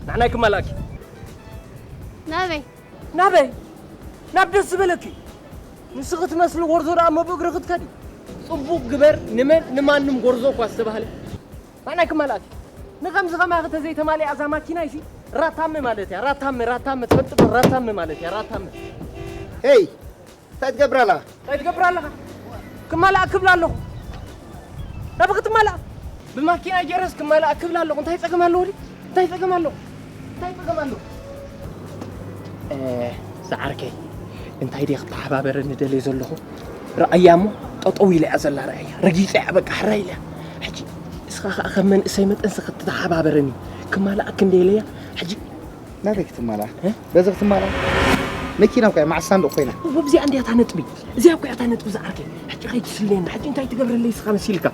ንዓናይ ክማላኪ ናበይ ናበይ ናብ ደስ ዝበለኪ ንስኺ ትመስሊ ጎርዞ ደኣ እሞ ብእግሪ ክትከዲ ጽቡቕ ግበር ንመን ንማንም ጎርዞ እኳ ዝተባህለ ንዓናይ ክማላኪ ንከምዚ ከማኺ ተዘይተማሊኣ እዛ ማኪና ይሲ ራታመ ማለት እያ ራታመ ራታመ ትፈልጥ ዶ ራታመ ማለት እያ ራታመ ሄይ እንታይ ትገብር ኣለኻ? እንታይ ትገብር ኣለኻ? ክማላእ ክብል ኣለኹ። ናብ ክትማላእ ብማኪና ጌረስ ክማላእ ክብል ኣለኹ። እንታይ ጸገም ኣለዎ? እንታይ ጸገም ኣለዎ? እንታይ ጸገም ኣለዎ? ዝዓርከይ እንታይ ድየ ክተሓባበረኒ ደልየ ዘለኹ? ረኣያ እሞ ጠጠው ኢላ እያ ዘላ ረኣያ። ረጊጸ እያ በቃ ሕራይ ኢላ። ሕጂ እስኻ ኸኣ ከም መንእሰይ መጠንሲ ክትተሓባበረኒ ክማላእ ክንደየለያ ሕጂ ናበይ ክትማላ? በዚ ክትማላ? መኪና እኮ እያ መዓስ ሳንዱቕ ኮይና። እዚኣ እንድያ እታ ነጥቢ። እዚኣ እኮ እያ እታ ነጥቢ ዝዓርከይ። ሕጂ ከይትስልየና። ሕጂ እንታይ ትገብረለይ ስኻ መሲልካ?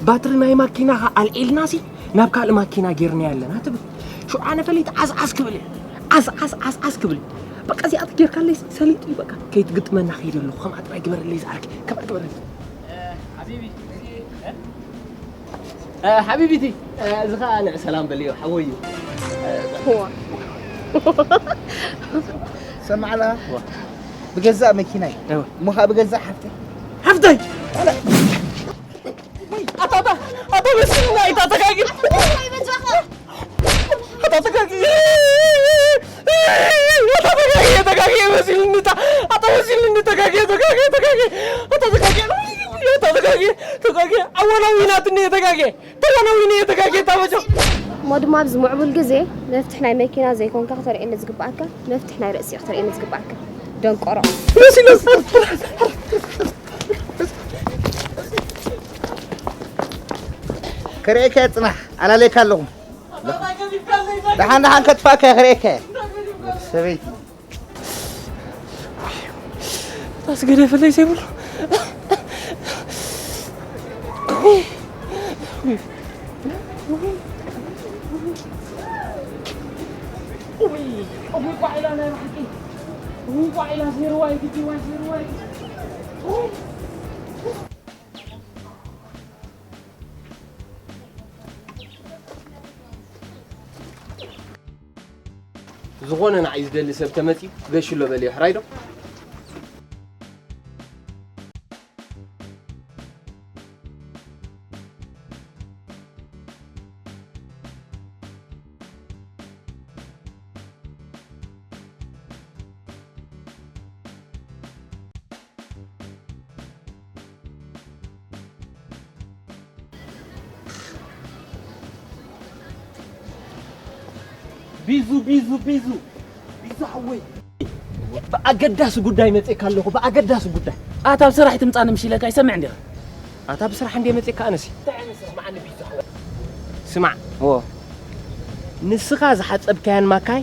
ባትሪ ናይ ማኪናኻ ኣልዒልናሲ ናብ ካልእ ማኪና ጌርናያ ኣለና ትብል። ሽዑ ኣነ ፈሊጥ ዓስዓስ ክብል እየ። ዓስዓስ ዓስዓስ ክብል እየ። በቃ እዚኣ ተጌርካለይ ሰሊጡ እዩ በቃ። ከይትግጥመና ከይደ ኣለኹ። ከምኣ ጥራይ ግበረለይ ዝዓርከይ። ከምኣ ግበረለይ። ሓቢቢቲ እዚ ኸዓ ንዕ ሰላም በልዮ ሓወይ እዩ ሰማዕላ ብገዛእ መኪናይ እሞ ከዓ ብገዛእ ሓፍተይ ሓፍተይ ኣታ ኣታ ኣታ በስና ኢታ ተጋጊ ኣታ ተጋጊ ኣታ ተጋጊ ተጋጊ መሲልኒ እታ ኣታ መሲልኒ ተጋጊ ተጋጊ ተጋጊ ኣታ ተጋጊ ኣታ ተጋጊ ተጋጊ ኣወላዊናትኒ ተጋጊ ተወላዊኒ ተጋጊ ታበጆ እሞ ድማ ኣብዚ ምዕቡል ግዜ መፍትሕ ናይ መኪና ዘይኮንካ ክተርእየኒ ዝግባኣካ መፍትሕ ናይ ርእሲ እዩ ክተርእየኒ ዝግባኣካ ደንቆሮ ከርእየካ ጽናሕ ኣላለካ ኣለኹ ደሓን ደሓን ከጥፋካ ከርእየካ ሰበይቲ ኣስገደፈለይ ዘይብሉ ዝኾነ ንዓይ ዝደሊ ሰብ ተመጺኡ ገሽሎ በልዮ ሕራይ ዶ? ቢዙ ቢዙ ቢዙ ቢዙ ሓወይ ብኣገዳሲ ጉዳይ መፅእካ ኣለኹ ብኣገዳሲ ጉዳይ ኣታ ኣብ ስራሕ ትምፃኒ ምሽ ኢለካ ይሰምዕ እንዲኻ ኣታ ብስራሕ እንደ መፅእካ ኣነሲ ስማዕ ንስኻ ዝሓፀብካያን ማካይ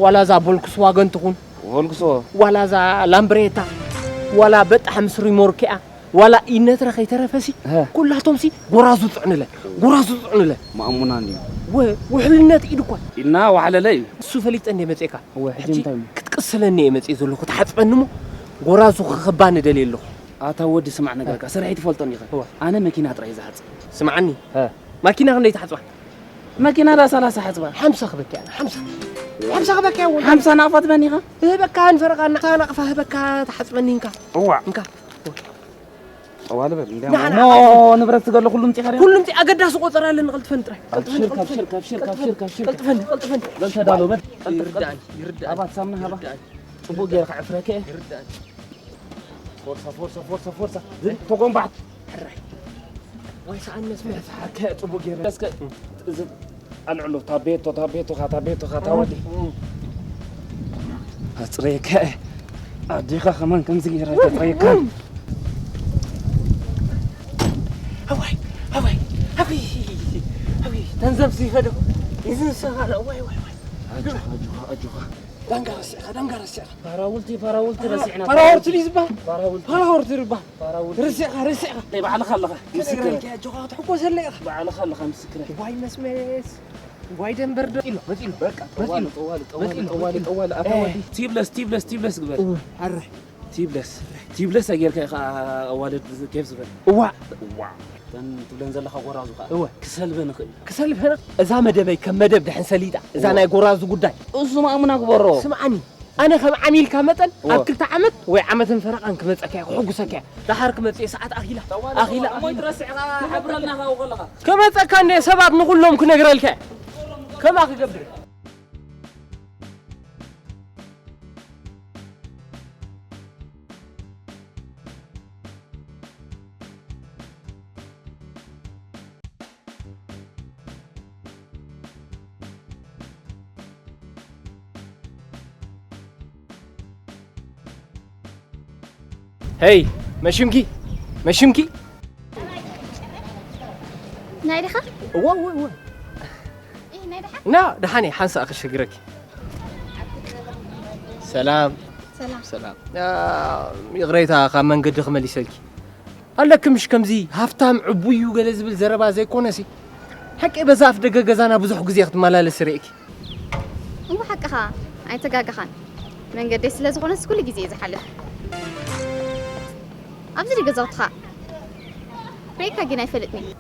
ዋላ እዛ ቦልክስዋገን ትኹን ቮልክስ ዋላ እዛ ላምብሬታ ዋላ በጣሕ ምስ ሪሞርኪኣ ዋላ ኢነትረ ከይተረፈሲ ኩላቶምሲ ጎራዙ ፅዕንለ ጎራዙ ፅዕንለ ማእሙና እንዲዩ ውሕልነት ኢድ እኳ ኢድና ዋሕለለ እዩ እሱ ፈሊጠ እንደ መፅእካ ክትቅስለኒ እየ መፅእ ዘለኹ ትሓፅበኒ ሞ ጎራዙ ክኽባኒ ደልየ ኣለኹ ኣታ ወዲ ስማዕ ነገርካ ስርሐይ ትፈልጦ እንዲኸ ኣነ መኪና ጥራይ ዝሓፅብ ስምዓኒ ማኪና ክንደይ ትሓፅባ መኪና ዳ ሰላሳ ሓፅባ ሓምሳ ክበኪያ ሓምሳ ሓምሳ ክበኪያ ወላ ሓምሳ ናቕፋ ትበኒ ኢኻ ህበካ ንፈረቓ ናቕፋ ህበካ ትሓፅበኒ እንካ እዋ እንካ ጠዋል በል እንዲያ ሞ ንብረት ዝገሎ ኩሉ ምፂኻ ዲያ ኩሉ ምፂ ኣገዳሲ ቆፀራ ኣለኒ ቀልጥፈን ጥራይ ቀልጥፈን ቀልጥፈን ቀልጥፈን ቀልጥፈን በል ተዳሎ በል ይርዳእኒ ይርዳእኒ ኣባት ሳምና ሃባ ጽቡቅ ገይርካ ዕፍረከ ይርዳእኒ ፎርሳ ፎርሳ ፎርሳ ፎርሳ ተጎንባሕት ሕራይ ዋይ ሰኣን መስመር ሰሓከ ጽቡቅ ገይረ እስከ እዚ ኣልዕሎ ታቤቶ ታቤቶኻ ታቤቶኻ ታወዲ ኣጽረየከ ኣዴኻ ከማን ከምዚ ገይራ ተጽረየካ ኣዋይ ኣዋይ ኣዋይ ኣዋይ ተንዘብ ሲኸዶ እዚ ሰኻለ ዋይ ዋይ ዋይ ኣጆኻ ኣጆኻ ኣጆኻ ዳንጋ ረሲዕኻ ዳንጋ ረሲዕኻ ፓራውልቲ ፓራውልቲ ረሲዕና ፓራወርቲ ድዩ ዝበሃል ፓራውልቲ ፓራወርቲ ድዩ ዝበሃል ፓራውልቲ ረሲዕኻ ረሲዕኻ ናይ ባዕልኻ ኣለኻ ምስክር ነግረልካ ኣጆኻ ክትሕጎሰለ ኢኻ ባዕልኻ ኣለኻ ምስክር ዋይ መስመስ ዋይ ደንበር ዶ ኢሎ መፂሉ በቃ ጠዋሊ ጠዋሊ ጠዋሊ ጠዋሊ ጠዋሊ ኣታ ወዲ ቲብለስ ቲብለስ ቲብለስ ግበር ኣረ ቲብለስ ቲብለስ ኣጌርካ ኢኻ ኣዋልድ ኬፍ ዝበል። እዋ። እዋ። እተን ትብለን ዘለኻ ጎራዙ ከኣ እወ። ክሰልበ ንኽእል። ክሰልበ ንኽ-፣ እዛ መደበይ ከም መደብ ድሕን ሰሊጣ፣ እዛ እወ። ናይ ጎራዙ ጉዳይ። እሱ ማእሙና ግበሮ። ስምዓኒ፣ ኣነ ከም ዓሚልካ መጠን እወ። ኣብ ክልተ ዓመት ወይ ዓመትን ፈረቓን ክመጸካ እየ፣ ክሕጉሰካ እየ። ደሓር ክመጽእ እየ፣ ሰዓት ኣኺላ። ኣኺላ፣ ኣኺላ። ክመጸካ እንደ ሰባት ንኹሎም ክነግረልካ እየ። ከማ ክገብር። ሄይ፣ መሽምኪ፣ መሽምኪ። ናይ ዲኻ? እዋ፣ እዋ፣ እዋ። እ፣ ናይ ደሓን? ና፣ ደሓን እየ፣ ሓንሳእ ክሽግረኪ። ሰላም። ሰላም። ሰላም። ያ፣ ይቕሬታ፣ ካብ መንገዲ ክመሊሰልኪ። ኣለኪ ምሽ ከምዚ ሃፍታም ዕቡይ እዩ ገለ ዝብል ዘረባ ዘይኮነሲ፣ ሓቂ በዛ ኣፍ ደገ ገዛና ብዙሕ ግዜ ክትመላለሲ ርእኪ። እሞ ሓቅኻ ኣይተጋገኻን። መንገደይ ስለ ዝኾነስ ኩሉ ግዜ እየ ዝሓልፍ። ኣብዚ ድዩ ገዛውትኻ? ርእካ ግን ኣይፈልጥን እየ።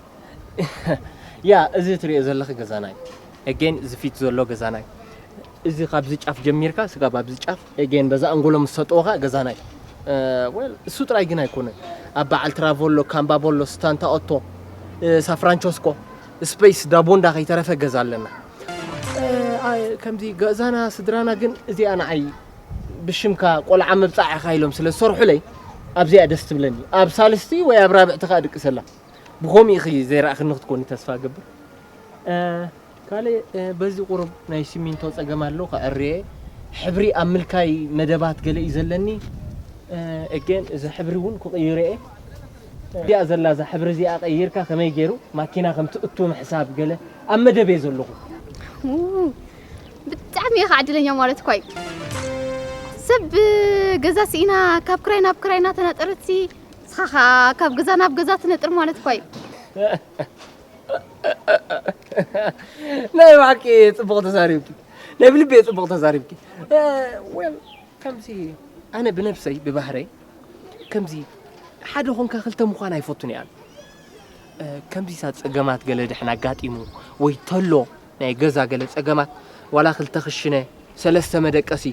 ያ፣ እዚ ትሪኦ ዘለኺ ገዛና እዩ። ኤጌን እዚ ፊት ዘሎ ገዛና እዩ። እዚ ካብዚ ጫፍ ጀሚርካ ስጋብ ኣብዚ ጫፍ ኤጌን በዛ ኣንጎሎ ምስ ሰጠወኻ ገዛና እዩ። እ፣ ዌል፣ እሱ ጥራይ ግን ኣይኮነን። ኣብ በዓል ትራቮሎ፣ ካምባቦሎ፣ ስታንታ ኦቶ፣ እ፣ ሳፍራንቸስኮ፣ ስፔስ፣ ዳቦንዳ ከይተረፈ ገዛ ኣለና። እ፣ ኣ-፣ ከምዚ ገዛና ስድራና ግን እዚኣ ንዓይ ብሽምካ ቆልዓ መብጻዕኻ ኢሎም ስለ ዝሰርሑለይ ኣብዚኣ ደስ ትብለኒ። ኣብ ሳልስቲ ወይ ኣብ ራብዕቲ ከኣ ድቅሰላ። ብኸምኡ ኢኺ ዘይረኣኽኒ ክትኮኒ ተስፋ እገብር። እ፣ ካልእ፣ እ፣ በዚ ቁሩብ ናይ ሲሚንቶ ጸገም ኣሎ፣ ከዐርየ። ሕብሪ ኣብ ምልካይ መደባት ገለ እዩ ዘለኒ። እ፣ ኤጌን እዚ ሕብሪ እውን ክቕይሮ እየ። እዚኣ ዘላ እዛ ሕብሪ እዚኣ ቀይርካ ከመይ ገይሩ ማኪና ከም ትእቱ ምሕሳብ ገለ ኣብ መደብ እየ ዘለኹ። ው፣ ብጣዕሚ ኢኻ ዕድለኛ ማለት እኳ እዩ። ሰብ ገዛ ስኢና ካብ ክራይ ናብ ክራይ እናተናጠረትሲ፣ ንስኻ ኸኣ ካብ ገዛ ናብ ገዛ ትነጥር ማለት እኳ እዩ። ናይ ብሓቂ ጽቡቕ ተዛሪብኪ። ናይ ብልቢ ጽቡቕ ተዛሪብኪ። እ፣ ዌል፣ ከምዚ ኣነ ብነብሰይ፣ ብባህረይ፣ ከምዚ ሓደ ኾንካ ክልተ ምዃን ኣይፈቱን እየ ኣነ። እ፣ ከምዚሳ ጸገማት ገለ ድሕን ኣጋጢሙ ወይ ተሎ ናይ ገዛ ገለ ጸገማት፣ ዋላ ክልተ ክሽነ፣ ሰለስተ መደቀሲ፣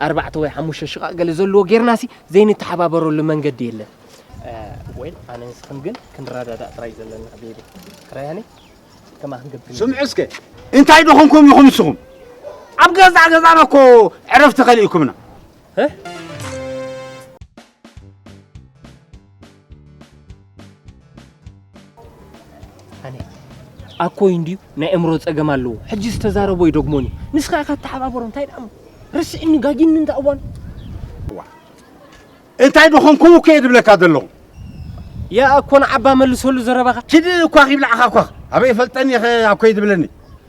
ኣርባዕተ ወይ ሓሙሽተ ሽቓቕ ገለ ዘለዎ ጌርናሲ ዘይንተሓባበረሉ መንገዲ የለን። እ፣ ዌል፣ ኣነ ንስኽን ግን ክንረዳዳእ ጥራይ ዘለና ቤቢ። ክራያኒ፣ ከማ ክንገብር ስምዑ እስከ፣ እንታይ ዶ ኾንኩም ኢኹም ንስኹም? ኣብ ገዛ ገዛና እኮ ዕረፍቲ ከሊእኩምና። እ? ኣነ፣ ኣኮይ እንድዩ ናይ ኣእምሮ ጸገም ኣለዎ። ሕጂ ዝተዛረቦ ይደግሞኒ። ንስኻ ኢኻ ትተሓባበሮ፣ እንታይ ደኣ እሞ? ረስዕኒ፣ ጋጊኒ እንተ እዋን። ዋ። እንታይ ደኾንኩም እኮ እየ ድብለካ ዘለኹ። ያ ኣኮ ንዓባ መልሰሉ ዘረባኻ። ኪድ እኳ ይብላዕኻ እኳ። ኣበይ ይፈልጠኒ ኢኸ ኣኮይ ድብለኒ።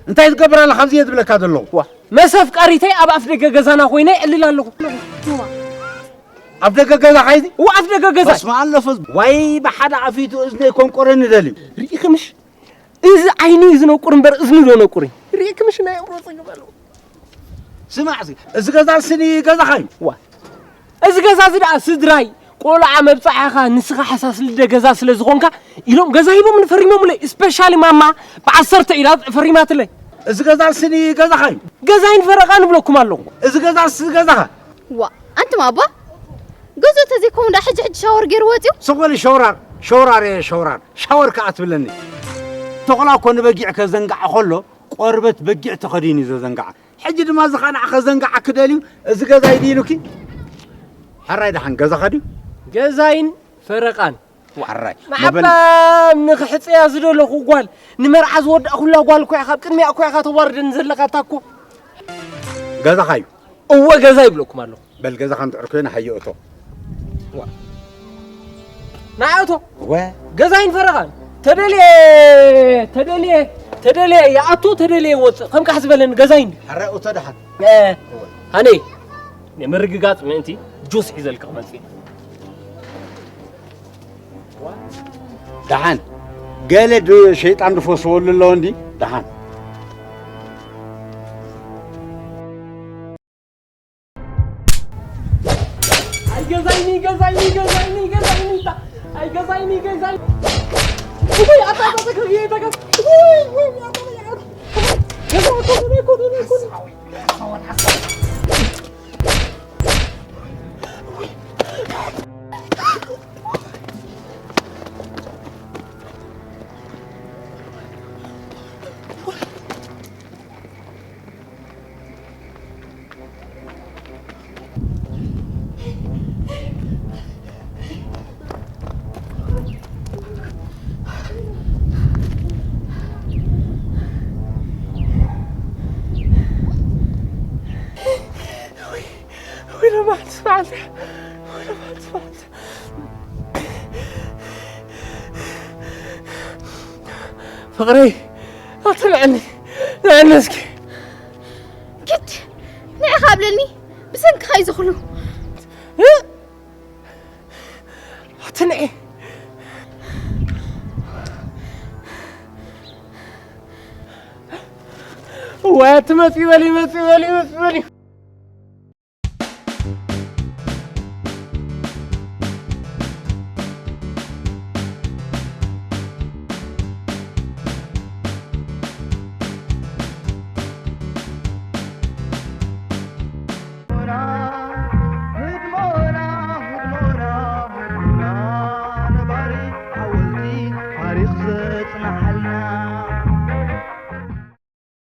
እንታይ ትገብር ኣለኻ ኣብዚ እየ ድብለካ ዘለኹ። ዋ፣ መስ ኣፍቃሪተይ ኣብ ኣፍ ደገ ገዛና ኮይነ ይዕልል ኣለኹ። ዋ። ኣብ ደገ ገዛ ኸይዲ? ዋ፣ ኣፍ ደገ ገዛ። በስመ ኣብ ለፈዝ። ዋይ፣ ብሓደ ኣፊቱ እዝነይ ኮንቆረኒ ደልዩ። ርኢኺ ምሽ? እዚ ዓይኑ እዩ ዝነቁር እምበር እዝኑ ዶ ነቁር እዩ? ርኢኺ ምሽ ናይ ኣእምሮ ጸገም ኣለዎ። ስማዕ፣ እዚ፣ እዚ ገዛ ስኒ ገዛኻ እዩ። ዋ። እዚ ገዛ እዚ ደኣ ስድራይ፣ ቆልዓ መብጻዕኻ ንስኻ ሓሳስ ልደ ገዛ ስለ ዝኾንካ ኢሎም ገዛ ሂቦምኒ ፈሪሞምለይ። ስፔሻሊ ማማ ብዓሰርተ ኢላ ፈሪማትለይ። እዚ ገዛ ስኒ ገዛኻ እዩ። ገዛይን ፈረቓን እብለኩም ኣለኹ። እዚ ገዛ ስ-፣ ገዛኻ። ዋ፣ ኣንቱም ኣባ፣ ገዝኡ ተዘይከውን ደኣ ሕጂ ሕጂ ሻወር ገይሩ ወጺኡ? ሰኾኒ ሸውራር፣ ሸውራር እየ ሸውራር። ሻወር ከኣ ትብለኒ። ተኹላ እኮ ንበጊዕ ከዘንጋዕ ከሎ ቆርበት በጊዕ ተኸዲኑ እዩ ዘዘንጋዓ። ሕጂ ድማ ዝኸናዕ ከዘንጋዓ ክደልዩ፣ እዚ ገዛይ ድዩ ኢሉኪ? ሕራይ ደሓን ገዛኻ ድዩ? ገዛይን ፈረቓን። ሕራይ። ንዓባ መበል- ንኽሕጽያ ዝደለኹ ጓል፣ ንመርዓ ዝወዳእኩላ ጓል እኮ ኢኻ፣ ኣብ ቅድሚኣ እኮ ኢኻ ተዋርደኒ ዘለኻ፣ እታ እኮ። ገዛኻ እዩ። እወ፣ ገዛ ይብለኩም ኣለኹ። በል ገዛኻ እንድሕር ኮይነ ሃየ እቶ። ዋ። ንዓ እቶ። እወ። ገዛይን ፈረቓን። ተደልየ፣ ተደልየ፣ ተደልየ ይኣቱ፣ ተደልየ ይወጽእ። ከም ቃሕ ዝበለኒ ገዛይን። ሕረ እቶ ደሓን። እ፣ እወ። ሃነይ፣ ንምርግጋጽ ምእንቲ ጁስ ሒዘልካ ክመጽእ። ደሓን። ገለ ድ-፣ ሸይጣን ድፈስወሉ ኣለዎ እንዲ። ደሓን። ገዛይኒ ገዛይኒ ገዛይኒ ገዛይኒ ኣይ ገዛይኒ ገዛይ ወይ ኣታ ኣታ ተከፍየ ተከፍ ወይ ወይ ኣታ ገዛ ኮተነ ኮተነ ኮተነ ፍቕረይ ኣትልዐኒ ልዐኒ እስኪ ግድ ንዕኻ ኣብለኒ ብሰንክኻ እዩ ዝኽሉ ኣትንዒ እዋ ትመፂ በሊ መፂ በሊ መፂ በሊ